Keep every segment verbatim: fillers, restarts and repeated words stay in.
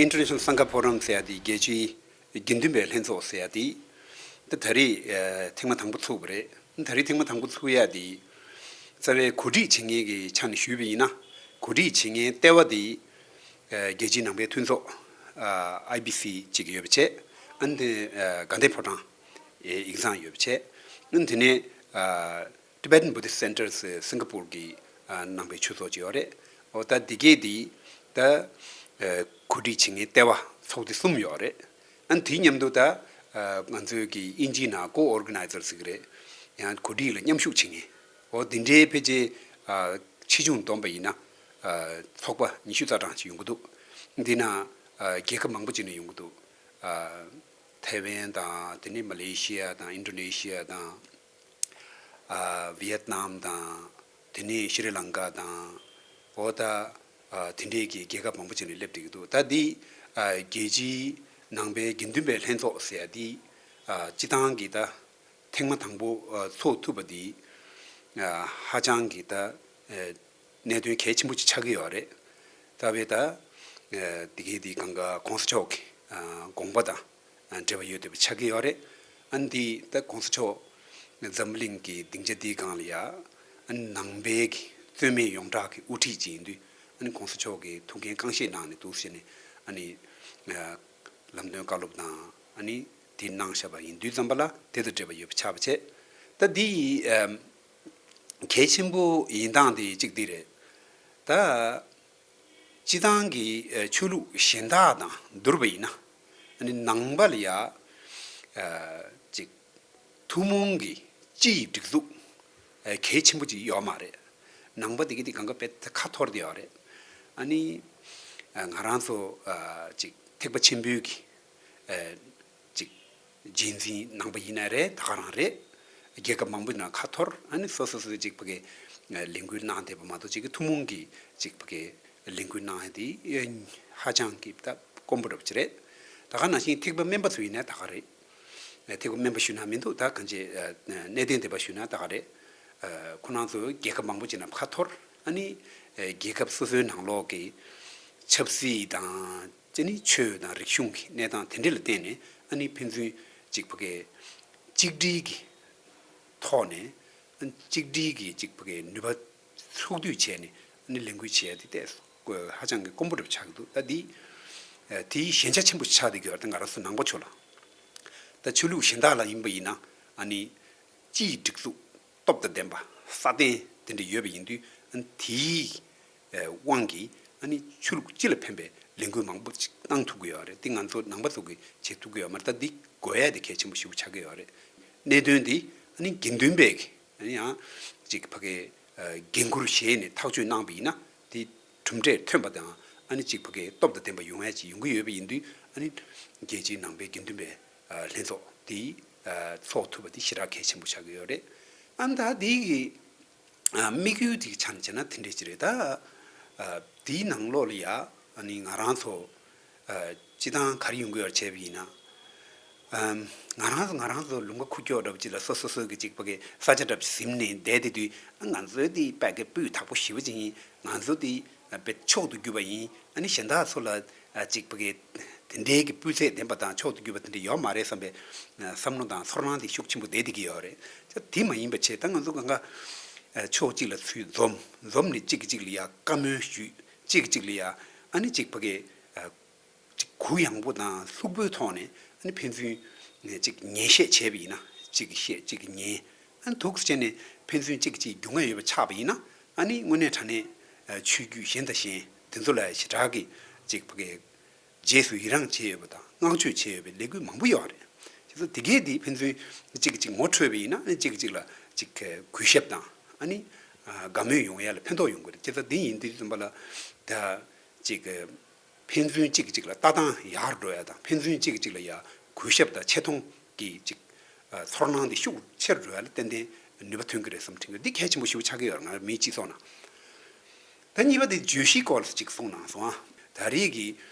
International Sangha Forum ཟེར་ཡ་དེ་རྒྱལ་སྤྱིའི་དགེ་འདུན་པའི་ལྷན་ཚོགས་ཟེར་ཡ་དེ་ད་ད་རེས་ཨ་ཐེངས་མ་དང་པོ་ཚུགས་པ་རེད། ད་རེས་ཐེངས་མ་དང་པོ་ཚུགས་ཡ་དེ་རྩ་བའི་གོ་སྒྲིག་བྱེད་མཁན་གྱི་ཆ་ནས་ཞུས་པ་ཡིན་ན། གོ་སྒྲིག་བྱེད་མཁན་ལྟེ་བ་དེ་ཨ་རྒྱལ་སྤྱིའི་ནང་པའི་མཐུན་ཚོགས་ཨ་ཨའི་བི་སི་ཅིག་ཡོད་པ་བྱས། ཨ་ནི་དེ་ཨ་དགའ་ལྡན་ཕོ་བྲང་ཨེ་ཡིག་ཚང་ཡོད་པ་བྱས། ཨ་ནི་དེ་ནས་ཨ། Tibetan Buddhist Centers སིང་ག་པུར་གྱི་ཨ་ནང་པའི་ཆོས་ཚོགས་ཅིག་ཡོད་རེད། འོ་ད་འདི་གས་འདི་ད་ཨ་གོ་སྒྲིག་བྱེད་མཁན་ལྟེ་བ་ཚོགས་སྡེ་གསུམ་ཡོད་རེད། ཨ་ནི་དེའི་མཉམ་དུ་ད་ཨ་ང་ཚོའི་གི་དབྱིན་ཇིའི་ནང་ཀོ་ཨོར་ག་ནའི་ཛར་ཟེར་གི་རེད། ཡང་གོ་སྒྲིག་ལ་མཉམ་ཞུགས་བྱེད་མཁན། འོ་འདི་འདྲའི་ཕལ་ཆེར་ཨ་ཆེ་ཆུང་བསྡོམས་པ་ཡིན་ན་ཨ་ཚོགས་པ་ཉི་ཤུ་རྩ་གྲངས་ཅིག་ཡོང་གི་འདུག་འདི་ན་ཨ་རྒྱལ་ཁབ་མང་པོ་ཅིག་ནས་ཡོང་གི་འདུག་ཨ་ཐའེ་ཝན་དང་དེ་ནས་མ་ལེ་ཤི་ཡ་དང་ཨིན་ཌོ་ནེ་ཤི་ཡ་དང་། ཨ་ཝི་ཡེད་ནམ་དང་། དེ་ནས་ཤྲི་ལང་ཀ་དང་། འོ་ད་ཨ་དེ་འདྲའི་གི་རྒྱལ་ཁབ་མང་པོ་ཅིག་ནས་སླེབས་བསྡད་ཀྱི་འདུག་ད་འདི་ཨ་རྒྱལ་སྤྱིའི་ནང་པའི་དགེ་འདུན་པའི་ལྷན་ཚོགས་ཟེར་ཡ་འདི་ཨ་སྤྱི་བཏང་གི་ད་ཐེངས་མ་དང་པོ་ཨ་ཚོགས་ཐུབ་པ་འདི་ཨ་ཧ་ཅང་གི་ད་ཨ་གནད་དོན་གལ་ཆེན་པོ་ཅིག་ཆགས་ཀྱི་ཡོད་རེད། ད་བས་ད་ཨ་འདི་གའི་འདི་གང་ག་གོང་ས་མཆོག་གི་ཨ་དགོངས་པ་དང་། འབྲེལ་བ་ཡོད་བསྡད་པ་ཆགས་ཀྱི་ཡོད་རེད། ཨ་ནི་འདི་ད་གོང་ས་མཆོག་འཛམ་བུ་གླིང་གི་སྡིངས་ཆ་འདིའི་སྒང་ལ་ཡ་ཨ་ནི་ནང་པའི་གི་རྩོད་མེད་ཡོངས་གྲགས་ཀྱི་དབུ་ཁྲིད་ཅིག་ཡིན་དུས། ཨ་ནི་གོང་ས་མཆོག་གིས་ཐུགས་འགན་རྐང་བཞེས་གནང་ནས་འདུག་ཟེར་ནས་ཨ་ནི་ཨ་ལམ་སྟོན་བཀའ་སློབ་དང་ཨ་ནི་དེ་གནང་བཞག་པ་ཡིན་དུས་ཙམ་པ་ལ་དེ་དང་འབྲེལ་བ་ཡོད་པ་ཆགས་པ་བྱས། ད་འདི་ཨ་གལ་ཆེན་པོ་ཡིན་སྟངས་དེ་གཅིག་འདི་རེད། ད། སྤྱི་བཏང་གི་ཨ་ཆོས་ལུགས་གཞན་དག་དང་བསྡུར་བ་ཡིན་ན། ཨ་ནི་ནང་པ་ལ་ཡ་ཨ་ཅིག་ཐུན་མོང་གི་སྤྱི་ཡི་སྒྲིག་འཛུགས་ཨ་གལ་ཆེན་པོ་ཅིག་ཡོད་མ་རེད། ནང་པ་དེ་གི་དེ་གང་ག་དཔེ་ཁ་འཐོར་དེ་ཡོད་རེད། ཨ་ནི་ཨ་ང་རང་ཚོ་ཨ་ཅིག་ཐེག་པ་ཆེན་པོའི་གི་ཨ་ཅིག་རྗེས་འཛིན་ནང་པ་ཡིན་ན་རེད། ད་ག་རང་རེད། རྒྱལ་ཁབ་མང་པོའི་ནང་ཁ་འཐོར། ཨ་ནི་སོ་སོ་སོ་ཅིག་ཕ་གི་ལས་འགུལ་གནང་བསྡད་པ་མ་གཏོགས་ཅིག་གི་ཐུན་མོང་གི་ཅིག་ཕ་གི་ལས་འགུལ་གནང་ཡ་དེ་ཧ་ཅང་གི་ད་དཀོན་པོ་འདྲ་པོ་ཅིག་རེད། ད་ག་ནང་བཞིན་ཐེག་པ་དམན་པ་ཚོ་ཡིན་ན་ད་ག་རེད། ཐེག་པ་དམན་པ་ཞུ་ན་མི་འདུག་ད་གང་ཅི་གནས་བརྟན་སྡེ་པ་ཞུ་ན་ད་ག་རེད། ཁོ་རང་ཚོ་རྒྱལ་ཁབ་མང་པོ་ཅིག་ནང་ཁ་འཐོར། ཨ་ནི་རྒྱལ་ཁབ་སོ་སོའི་ནང་ལོགས་ཀྱི་ཆབ་སྲིད་དང་། ཅི་ནི་ཆོས་དང་རིག་གཞུང་གི་གནས་སྟངས་དེ་འདྲ་ལ་བརྟེན་ནས་ཨ་ནི་ཕན་ཚུན་གཅིག་ཕ་གི་གཅིག་སྒྲིལ་གྱི་ཐོག་ནས་ཨ་ནི་གཅིག་སྒྲིལ་གྱི་གཅིག་ཕ་གི་ནུས་པ་ཚུགས་འདུས་བྱས་ནས་ཨ་ནི་ལས་འགུལ་བྱས་ཏེ་ཏེ་ཧ་ཅང་གི་དཀོན་པོ་འདྲ་པོ་ཆགས་ཀྱི་འདུག་ད་འདི་དེའི་ཞན་ཆ་ཆེན་པོ་ཆགས་བསྡད་ཀྱི་ཡོད་རེད། ད་ང་རང་ཚོ་ནང་པ་ཚོ་ལ། ད་ཆོས་ལུགས་གཞན་དག་ལ་ཡིན་པ་ཡིན་ན་ཨ་ནི་སྤྱི་ཡི་སྒྲིག་འཛུགས་སྟོབས་དང་ལྡན་པ་སྲ་བརྟན་དེ་འདྲ་ཡོད་པ་ཡིན་དུས་ཨ་ནི་དེའི་དབང་གིས་ཨ་ནི་ཆོས་ལུགས་སྤྱི་ལ་ཕན་པའི་ལས་འགུལ་མང་པོ་ཅིག་བཏང་ཐུབ་ཀྱི་ཡོད་རེད། དེ་ང་ཚོ་ནང་པ་ཚོ་གིས་བྱེད་ཐུབ་ཀྱི་ཡོད་མ་རེད། ད་འདི་དགོས་ཡ་དེ་གལ་ཆེན་པོ་ཞེ་པོ་ཆགས་ཀྱི་ཡོད་རེད། གནད་དོན་འདི་ཨ་ནི་དགེ་འདུན་པས་ཨ་ནི་ཡང་ཅིག་ཕ་གི་འགན་ཁུར་བཞེས་ནས་ཐག་གཅོད་གནང་པ་ཡིན་ན་དེ་གྲུབ་འབྲས་ཐོན་པ་དང་ཨ་ནི་ཅིག་ཕ་གི་སྟོབས་དང་ལྡན་པ་ཡོང་ཡ་ཅིག་ཡོང་གི་ཡོད་པ་ཡིན་དུས་ཨ་ནི་རྒྱལ་སྤྱིའི་ནང་པའི་དགེ་འདུན་པའི་ལྷན་ཚོགས་དེ་ཚོགས་ཐུབ་པ་དེ་ཞེ་དྲག་གལ་ཆེན་པོ་ཆགས་ཀྱི་ཡོད་རེད། ཨ་ནི་ད་དེ་གི་དམིགས་ཡུལ་དེ་གི་ཆ་ནས་བྱས་ན་དེ་འདྲས་ཅིག་རེད། ད་དེའི་ནང་ལོགས་ལ་ཡ་ཨ་ནི་ང་རང་ཚོ་སྤྱི་བཏང་ག་རེ་ཡོང་གི་ཡོད་བྱས་པ་ཡིན་ན། ང་རང་ཚོ་ང་རང་ཚོ་ལུང་པ་ཁུག་ཀྱོག་འདྲ་པོ་ཅིག་ལ་སོ་སོ་སོ་གི་ཅིག་ཕ་གི་ས་ཆ་འདྲ་པོ་ཟིན་ནས་བསྡད་དེ་དུས་ང་ཚོའི་དེ་དཔེ་གི་སྤུས་དག་པོ་ཞེ་པོ་ཅིག་ཡིན། ང་ཚོ་དེ་དཔེ་མཆོག་ཏུ་གྱུར་པ་ཡིན། ཨ་ནི་གཞན་དག་ཚོ་ལ་ཅིག་ཕ་གི་དེ་འདྲའི་གི་སྤུས་ཚད་ལྡན་པ་དང་མཆོག་ཏུ་གྱུར་པ་དེ་འདྲ་ཡོད་མ་རེད་བསམ་པའི་བསམ་བློ་དང་ཚོར་སྣང་དེ་ཤུགས་ཆེན་པོ་བསྡད་དེ་གི་ཡོད་རེད། དེ་མ་ཡིན་པ་བྱས་ད་ང་ཚོ་གང་ག་ཕྱོགས་གཅིག་ལ་ཚུར་འཛོམས། འཛོམས་ནས་གཅིག་གིས་གཅིག་ལ་ཡ་བཀའ་མོལ་ཞུས། གཅིག་གིས་གཅིག་ལ་ཡ་ཨ་ནི་ཅིག་ཕ་གི་ཅིག་གུ་ཡངས་པོ་དང་ལྷུག་པོའི་ཐོག་ནས་ཨ་ནི་ཕན་ཚུན་ཅིག་ཉན་བཤད་བྱས་པ་ཡིན་ན་གཅིག་གིས་བཤད་གཅིག་གིས་ཉན། ཨ་ནི་འདུག་སེ་བྱས་ནས་ཕན་ཚུན་གཅིག་གིས་གཅིག་རྒྱུས་མངའ་ཡོད་པ་ཆགས་པ་ཡིན་ན་ཨ་ནི་དངོས་གནས་དྲང་གནས་ཆོས་བརྒྱུད་གཞན་དང་གཞན་དེ་ཚོ་ལ་ཞེ་དྲག་གི་ཅིག་ཕ་གི་རྗེས་སུ་ཡི་རངས་བྱས་ཡོད་པ་དང་བསྔགས་བརྗོད་བྱས་ཡོད་པའི་ལས་འགུལ་མང་པོ་ཡོད་རེད། བྱས་ཙང་དེ་གས་དེ་ཕན་ཚུན་གཅིག་གིས་གཅིག་ངོ་འཕྲོད་པ་ཡིན་ན་ཨ་ནི་གཅིག་གིས་གཅིག་ལ་ཅིག་གུས་ཞབས་དང་ཨ་ནི་དགའ་མོས་ཡོང་ཡ་ལ་ཕན་ཐོགས་ཡོང་གི་རེད། བྱས་ཙང་དེ་ཡིན་དུས་ཙམ་པ་ལ་ད་ཅིག་ཕན་ཚུན་གཅིག་གིས་གཅིག་ལ་ལྟ་སྟངས་ཡག་འགྲོ་ཡ་དང་ཕན་ཚུན་གཅིག་གིས་གཅིག་ལ་ཡ་གུས་ཞབས་དང་ཆེ་མཐོང་གི་ཅིག་ཚོར་སྣང་དེ་ཤུགས་ཆེར་འགྲོ་ཡ་ལ་ཏན་ཏན་ནུས་པ་ཐོན་གི་རེད་བསམ་དྲན་གི། འདི་གལ་ཆེན་པོ་ཞེ་པོ་ཆགས་ཀྱི་ཡོད་རེད། ང་རང་མིའི་སྤྱི་ཚོགས་ནང་། ད་གཉིས་པ་དེ་བརྗོད་གཞིའི་སྐོར་ལ་ཅིག་གསུངས་གནང་སོང་ཨ། ད་རེས་ཀྱི་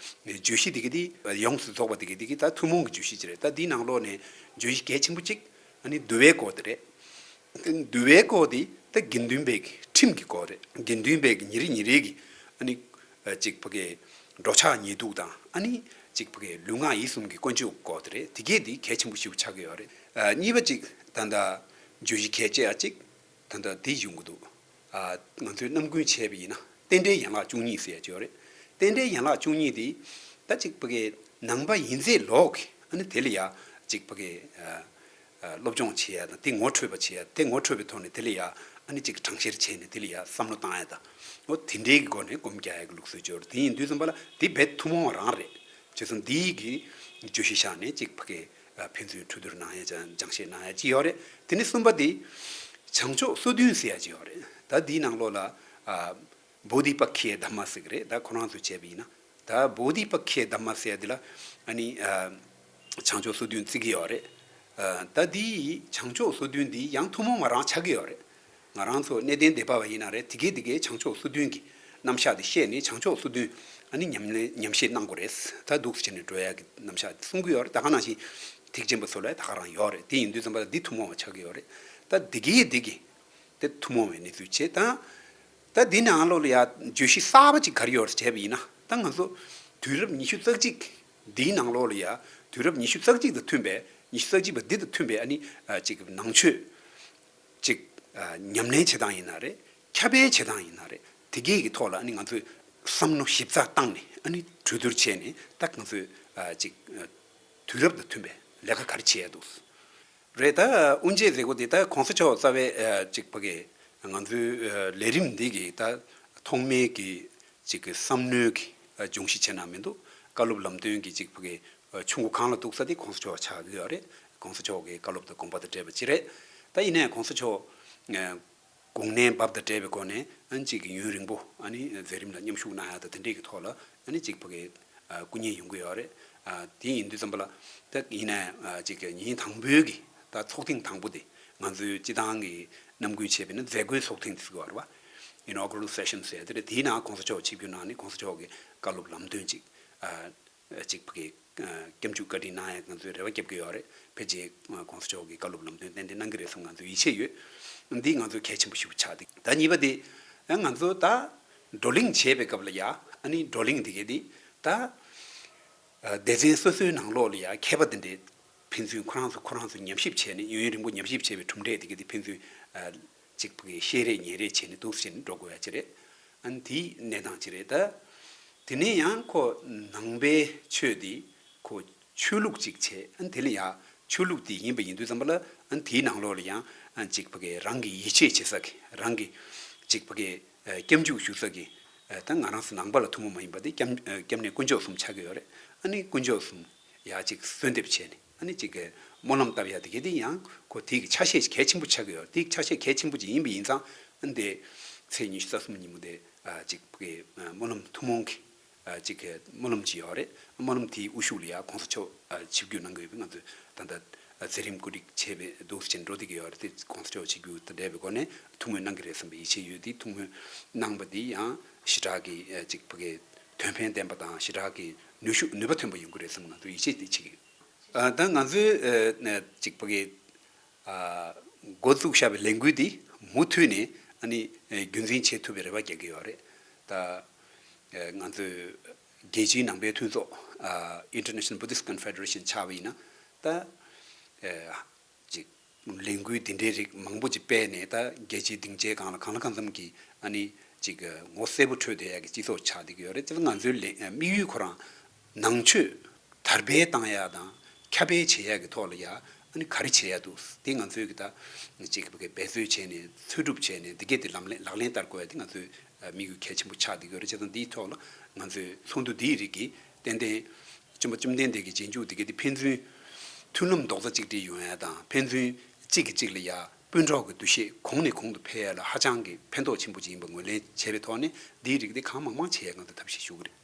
བརྗོད་གཞི་དེ་གི་དེ་ཡོངས་སུ་རྫོགས་པ་དེ་གི་དེ་གི་ད་ཐུན་མོང་གི་བརྗོད་གཞི་ཅིག་རེད། ད་འདིའི་ནང་ལོགས་ནས་བརྗོད་གཞི་གལ་ཆེན་པོ་གཅིག་ཨ་ནི་འདུལ་བའི་སྐོར་དེ་རེད། འདུལ་བའི་སྐོར་དེ་ད་དགེ་འདུན་པའི་གི་ཁྲིམས་ཀྱི་སྐོར་རེད། དགེ་འདུན་པའི་གི་ཉིན་རེ་ཉིན་རེ་གི་ཨ་ནི་ཅིག་ཕ་གི་ འགྲོ་འཆག་ཉལ་འདུག་དང་ཨ་ནི་ཅིག་ཕ་གི་ལུས་ངག་ཡིད་གསུམ་གྱི་ཀུན་སྤྱོད་སྐོར་དེ་རེད། དེ་གས་དེ་གལ་ཆེན་པོ་ཞིག་ཆགས་ཀྱི་ཡོད་རེད། ཨ་གཉིས་པ་ཅིག་ད་ལྟ་བརྗོད་གཞི་གལ་ཆེ་ཡ་ཅིག་ད་ལྟ་དེ་ཡོང་གི་འདུག་ཨ་ང་ཚོས་རྣམ་ཀུན་བྱས་པ་ཡིན་ན་རྟེན་འབྲེལ་ཡན་ལག་བཅུ་གཉིས་ཟེར་ཡ་ཅིག་ཡོད་རེད། རྟེན་འབྲེལ་ཡན་ལག་བཅུ་གཉིས་དེ་ད་ཅིག་ཕ་གི་ནང་པ་ཡིན་ཚད་ལོག་གི་ཨ་ནི་དེ་ལ་ཡ་ཅིག་ཕ་གི་ཨ། སློབ་སྦྱོང་བྱེད་ཡ་དང་དེ་ངོ་འཕྲོད་པ་བྱེད་ཡ་དེ་ངོ་འཕྲོད་པའི་ཐོག་ནས་དེ་ལ་ཡ་ཨ་ནི་ཅིག་དྲང་བཤེར་བྱས་ནས་དེ་ལ་ཡ་བསམ་བློ་བཏང་ཡ་དང་འོ་དེ་འདྲའི་གི་སྒོ་ནས་སྒོམ་རྒྱག་ཡ་གི་ལུགས་སྲོལ་ཅིག་ཡོད་རེད། དེ་ཡིན་དུས་ཙམ་པ་ལ་དེ་རྦད་ཐུན་མོང་བ་རང་རེད། བྱས་ཙང་འདིའི་གི་བརྗོད་གཞི་བཞག་ནས་ཅིག་ཕ་གི་ཕན་ཚུན་གྲོས་བསྡུར་གནང་ཡ་སྦྱང་བཤད་གནང་ཡ་ཅིག་ཡོད་རེད། དེ་ནས་གསུམ་པ་དེ་བྱང་ཕྱོགས་སོ་བདུན་ཟེར་ཡ་ཅིག་ཡོད་རེད། ད་འདིའི་ནང་ལོགས་ལ་ཨ། བོ་དྷི་པཀ་ཁི་ཡའི་དྷརྨ་ཟེར་གི་རེད། ད་ཁོ་རང་ཚོས་བྱས་པ་ཡིན་ན་ད་བོ་དྷི་པཀ་ཁི་ཡའི་དྷརྨ་ཟེར་ཡ་འདི་ལ་ཨ་ནི་ཨ་བྱང་ཕྱོགས་སོ་བདུན་བརྩི་གི་ཡོད་རེད། ཨ་ད་འདི་བྱང་ཕྱོགས་སོ་བདུན་འདི་ཡང་ཐུན་མོང་མ་རང་ཆགས་ཀྱི་ཡོད་རེད། ང་རང་ཚོ་གནས་བརྟན་སྡེ་པ་བ་ཡིན་ན་རེད། དེ་གས་དེ་གས་བྱང་ཕྱོགས་སོ་བདུན་གྱི་རྣམ་གཞག་དེ་བཤད་ནས་བྱང་ཕྱོགས་སོ་བདུན་ཨ་ནི་ཉམས་ལེན་ཉམས་བཞེས་གནང་དགོས་རེད། ད་འདུག་སེ་བྱས་ནས་འགྲོ་ཡ་གི་རྣམ་གཞག་དེ་གསུང་གི་ཡོད་རེད། ད་ག་ནང་བཞིན་ཐེག་ཆེན་པ་ཚོ་ལ་ད་ག་རང་ཡོད་རེད། དེ་ཡིན་དུས་ཙམ་པ་ལ་འདི་ཐུན་མོང་བ་ཆགས་ཀྱི་ཡོད་རེད། ད་འདི་གས་དེ་གས་དེ་ཐུན་མོང་བའི་གནས་ཚུལ་བྱེད་དང་། ད་འདི་ནང་ལོགས་ལ་ཡ་བརྗོད་གཞི་གསར་པ་ཅིག་ག་རེ་ཡོད་རེད་བྱས་པ་ཡིན་ན་ད་ང་ཚོ་དུས་རབས་ཉི་ཤུ་རྩ་གཅིག་འདིའི་ནང་ལོགས་ལ་ཡ་དུས་རབས་ཉི་ཤུ་རྩ་གཅིག་དང་མཐུན་པའི་ཉི་ཤུ་རྩ་གཅིག་པ་འདི་དང་མཐུན་པའི་ཨ་ནི་ཅིག་ནང་ཆོས་ཅིག་ཉམས་ལེན་བྱེད་སྟངས་ཡིན་ན་རེད། ཁྱབ་སྤེལ་བྱེད་སྟངས་ཡིན་ན་རེད། དེ་གས་ཀྱི་ཐོག་ལ་ཨ་ནི་ང་ཚོས་བསམ་བློ་ཞིབ་ཚགས་བཏང་ནས་ཨ་ནི་གྲོས་བསྡུར་བྱས་ནས་ད་ང་ཚོས་ཅིག་དུས་རབས་དང་མཐུན་པའི་ལས་ཀ་ག་རེ་བྱེད་ཡ་འདུག་རེད། ད་དབུ་འབྱེད་ཟེར་གོ་དེ་ད་གོང་ས་མཆོག་རྩ་བའི་ཨ་ཅིག་ཕ་གི་ང་ཚོའི་ཨ་ལས་རིམ་འདི་གི་ད་ཐོག་མའི་གི་ཅིག་གི་བསམ་མནོའི་གི་ཨ་སྦྱོང་གཞི་བྱེད་ན་མི་འདུག་བཀའ་སློབ་ལམ་སྟོན་གི་ཅིག་ཕ་གི་ཨ་ཆུ་མགོ་གངས་ལ་གཏུགས་ས་དེ་གོང་ས་མཆོག་ཆགས་ཀྱི་ཡོད་རེད། གོང་ས་མཆོག་གི་བཀའ་སློབ་དང་དགོངས་པ་དང་འབྲེལ་བ་ཅིག་རེད། ད་ཡིན་ནའི་གོང་ས་མཆོག་ཨ་དགུང་ནའི་བབས་དང་འབྲེལ་བའི་སྒོ་ནས་ཨ་ནི་ཅིག་གི་ཡུན་རིང་པོ་ཨ་ནི་མཛད་རིམ་ལ་མཉམ་ཞུགས་གནང་ཡ་དང་དེ་འདྲས་ཀྱི་ཐོག་ལ་ཨ་ནི་ཅིག་ཕ་གི་ཨ་སྐུ་ཉིད་ཡོང་གི་ཡོད་རེད། ཨ་དེ་ཡིན་དུས་ཙམ་པ་ལ་ད་ཡིན་ནའི་ཨ་ཅིག་གི་ཉིན་དང་པོའི་གི་ད་ཚོགས་ཐེངས་དང་པོ་དེ་ང་ཚོའི་སྤྱི་བཏང་གི་རྣམ་ཀུན་བྱས་པས་ན་མཛད་སྒོའི་ཚོགས་ཐེངས་དེ་ཟེར་གི་ཡོད་རེད་བ། Inaugural Session ཟེར་དེ་རེད། དེའི་ནང་གོང་ས་མཆོག་ཆིབས་བསྒྱུར་གནང་ནས་གོང་ས་མཆོག་གི་བཀའ་སློབ་ལམ་སྟོན་ཅིག་ཨ་ཅིག་ཕ་གི་ཨ་སྐྱབས་འཇུག་བཀའ་དྲིན་གནང་ཡ་ང་ཚོས་རེ་བ་བརྒྱབ་ཀྱི་ཡོད་རེད། ཕལ་ཆེར་ཨ་གོང་ས་མཆོག་གི་བཀའ་སློབ་ལམ་སྟོན་ཏན་ཏན་གནང་གི་རེད་བསམ་ང་ཚོས་ཡིད་ཆེས་ཡོད། འདི་ང་ཚོའི་གལ་ཆེན་པོ་ཞིག་ཆགས་འདུག་ད་གཉིས་པ་དེ་ཨ་ང་ཚོ་ད་བགྲོ་གླེང་བྱེད་པའི་སྐབས་ལ་ཡ་ཨ་ནི་བགྲོ་གླེང་དེ་གས་དེ་ད་ཨ་སྡེ་ཚན་སོ་སོའི་ནང་ལོགས་ལ་ཡ་མཁས་པ་དེ་འདྲས་ཕན་ཚུན་ཁོ་རང་ཚོ་ཁོ་རང་ཚོ་ཉམས་ཞིབ་བྱས་ནས་ཡུན་རིང་པོ་ཉམས་ཞིབ་བྱས་པའི་གྲུབ་འབྲས་དེ་གས་དེ་ཕན་ཚུན་ཨ་གཅིག་པུ་གི་བཤད་རེས་ཉན་རེས་བྱས་ནས་འདུག་སེ་བྱས་ནས་འགྲོ་དགོས་ཡ་ཅིག་རེད། ཨ་ནི་དེའི་གནས་སྟངས་ཅིག་རེད་ད། དེ་ནས་ཡང་ཁོ་ནང་པའི་ཆོས་དེ་ཁོ་ཆོས་ལུགས་ཅིག་བྱས། ཨ་ནི་དེ་ལ་ཡ་ཆོས་ལུགས་དེ་ཡིན་པ་ཡིན་དུས་ཙམ་པ་ལ་ཨ་ནི་དེའི་ནང་ལོགས་ལ་ཡང་ཨ་ནི་གཅིག་པུ་གི་རང་གི་ཡིད་ཆེས་བྱེད་ས་གི་རང་གི་གཅིག་པུ་གི་ཨ་སྐྱབས་འཇུག་ཞུ་ས་གི་ཨ་ད་ང་རང་ཚོ་ནང་པ་ལ་ཐུན་མོང་མ་ཡིན་པ་དེ་སྐྱབས་ཨ་སྐྱབས་གནས་དཀོན་མཆོག་གསུམ་ཆགས་ཀྱི་ཡོད་རེད། ཨ་ནི་དཀོན་མཆོག་གསུམ་ཡ་གཅིག་གསོལ་འདེབས་བྱས་ནས་ཨ་ནི་གཅིག་གི་སྨོན་ལམ་བཏབ་ཡ་དེ་གས་དེ་ཡང་ཁོ་དེ་གི་ཆ་ཤས་གལ་ཆེན་པོ་ཆགས་ཀྱི་ཡོད། དེ་གི་ཆ་ཤས་གལ་ཆེན་པོ་ཅིག་ཡིན་པ་ཡིན་ཙང་ཨ་ནི་དེ་ཚེས་ཉི་ཤུ་རྩ་གསུམ་ཉིན་མོ་དེ་ཨ་གཅིག་གི་ཨ་སྨོན་ལམ་ཐུན་མོང་གི་ཨ་གཅིག་གི་སྨོན་ལམ་ཅིག་ཡོད་རེད། སྨོན་ལམ་དེའི་དབུ་བཞུགས་ལ་ཡ་གོང་ས་མཆོག་ཨ་ཆིབས་བསྒྱུར་གནང་གི་ཡོད་པས་ང་ཚོས་ད་ལྟ་མཛད་རིམ་གོ་སྒྲིག་བྱས་པའི་འདུག་སེ་བྱས་འགྲོ་བསྡད་ཀྱི་ཡོད་རེད། དེ་གོང་ས་མཆོག་ཆིབས་བསྒྱུར་དང་འབྲེལ་བའི་སྒོ་ནས་ཐུགས་སྨོན་གནང་གི་རེད་བསམ་པའི་ཡིད་ཆེས་ཡོད། དེ་ཐུགས་སྨོན་གནང་པ་དེ་ཡང་ཞེ་དྲག་གི་ཨ་གཅིག་ཕ་གི་དོན་ཕན་ལྡན་པ་དང་ཞེ་དྲག་གི་ནུས་ཤུགས་ནུས་པ་ཐོན་པ་ཡོང་གི་རེད་བསམ་ང་ཚོས་ཡིད་ཆེས་དེ་བྱེད་ཀྱི་ཡོད། ཨ་ད་ང་ཚོའི་ཨ་ནས་གཅིག་པ་གི་ཨ་འགོ་བཙུགས་བཞག་པའི་ལས་འགུལ་འདི་མུ་མཐུད་ནས་ཨ་ནི་ཨ་རྒྱུན་འཛིན་བྱེད་ཐུབ་པའི་རེ་བ་རྒྱག་གི་ཡོད་རེད། ད་ཨ་ང་ཚོའི་རྒྱལ་སྤྱིའི་ནང་པའི་མཐུན་ཚོགས་ཨ་International Buddhist Confederation ཆགས་པ་ཡིན་ན་ད་ཨ་ཅིག་ལས་འགུལ་འདི་འདྲའི་རིགས་མང་པོ་ཅིག་སྤེལ་ནས་ད་རྒྱལ་སྤྱིའི་སྡིངས་ཆའི་སྒང་ལ་གང་ལ་གང་འཚམ་གྱི་ཨ་ནི་ཅིག་ངོ་གསལ་པོ་འཕྲོད་བསྡད་ཡག་གི་སྤྱི་ཚོགས་ཆགས་བསྡད་ཀྱི་ཡོད་རེད། དེ་ལ་ང་ཚོའི་ལས་དམིགས་ཡུལ་ཁོ་རང་ནང་ཆོས་དར་སྤེལ་བཏང་ཡག་དང་ཁྱབ་སྤེལ་བྱེད་ཡག་གི་ཐོག་ལ་ཡ་ཨ་ནི་ག་རེ་བྱེད་ཡག་འདུག་དེ་ང་ཚོའི་གི་ད་ཅིག་འབད་རྩོལ་བྱས་ནས་འཚོལ་སྒྲུབ་བྱས་ནས་འདི་གས་དེ་ལམ་ལེན་ལག་ལེན་བསྟར་དགོས་ཡ་དེ་ང་ཚོའི་དམིགས་ཡུལ་གལ་ཆེན་པོ་ཆགས་བསྡད་ཀྱི་ཡོད་རེད། བྱས་ཙང་འདིའི་ཐོག་ལ་ང་ཚོའི་ཚོགས་འདུ་འདིའི་རིགས་ཀྱིས་ཏན་ཏན་བཅོམ་པ་བཅོམ་ལྡན་འདས་ཀྱི་རྗེས་འཇུག་དེ་གས་དེ་ཕན་ཚུན་མཐུན་ལམ་རྡོག་རྩ་གཅིག་སྒྲིལ་ཡོང་ཡ་དང་ཕན་ཚུན་གཅིག་གིས་གཅིག་ལ་ཡ་སྤུན་གྲོགས་ཀྱི་འདུ་ཤེས་གོང་ནས་གོང་དུ་འཕེལ་ཡ་ལ་ཧ་ཅང་གི་ཕན་ཐོགས་ཆེན་པོ་ཅིག་ཡིན་པ་ངོས་ལེན་བྱས་པའི་ཐོག་ནས་འདིའི་རིགས་དེ་གང་མང་མང་བྱེད་ཡ་ང་ཚོས་ཐབས་ཤེས་ཞུ་གི་རེད།